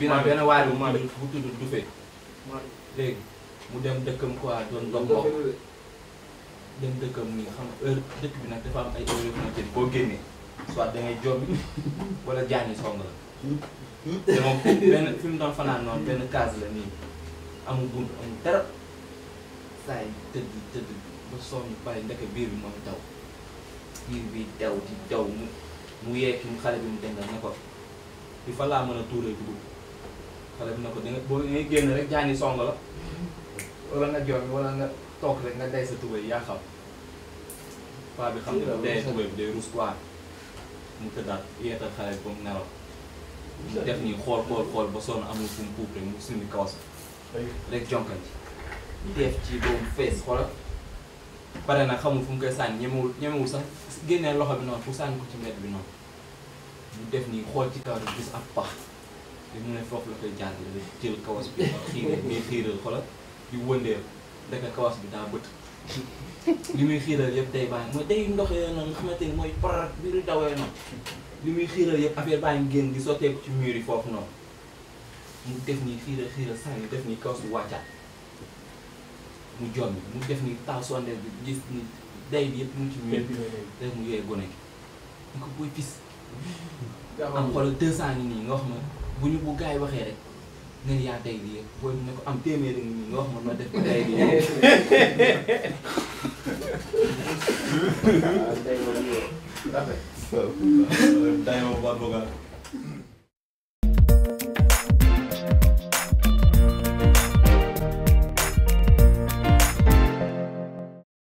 na benn waay bu tudd du fe léegi mu dem dëkkam quoi doon dox mbokk dem dëkkam nii xam nga heure dëkk bi nag dafa am ay heure yoo xamante ni boo génnee soit da ngay jombi wala jaani song la te moom benn fi mu doon fanaan noonu benn case la nii amul bunt amul dara saa yi tëdd ba sonn pare ndeke biir bi moom daw biir bi daw di daw mu yekki mu xale bi mu dengal ne ko fi fa laa mën a tuuree dugub xale bi ne ko danga boo ngay génn rek jaani song la wala nga jombi wala nga toog rek nga day sa tubéy yaa xam paa bi xam ne bu dee tubéy bi day rus quoi mu tëddaat yeetal xale bi ba mu nelaw mu def nii xool ba sonn amul fu mu puub rek mu sumi kawas rek jonkan ci def ci boobu fees xoola pare nag xamul fu mu koy sànni ñemewul sax génnee loxo bi noonu pour sànni ko ci mbedd bi noonu mu def nii xool ci kaw rek gis ab pax te mu ne foofu la koy jàngale la jël kawas bi xiiral xoola di wëndeel ndeke kawas bi daa bët li muy xiiral yëpp day bàyyi mooy day ndox yooyu noonu nga xamante ni mooy parat bi du dawee noonu li muy xiiral yëpp affaire baa ngi génn di sotteeku ci mur yi foofu noonu mu def nii xiiral saa yi def nii kawas bi wàccaat mu jombi mu def nii taal sondeel bi gis ni day bi yëpp mu ci mur rek mu yooyee gone gi ñu ko booy fis am xoolal 200 ni nii nga wax ma bu gars yi waxee rek nga ni yaa day bi yëpp booy ne ko am téeméeri ni nii nga wax ma ma def ko day bi day moom war bogal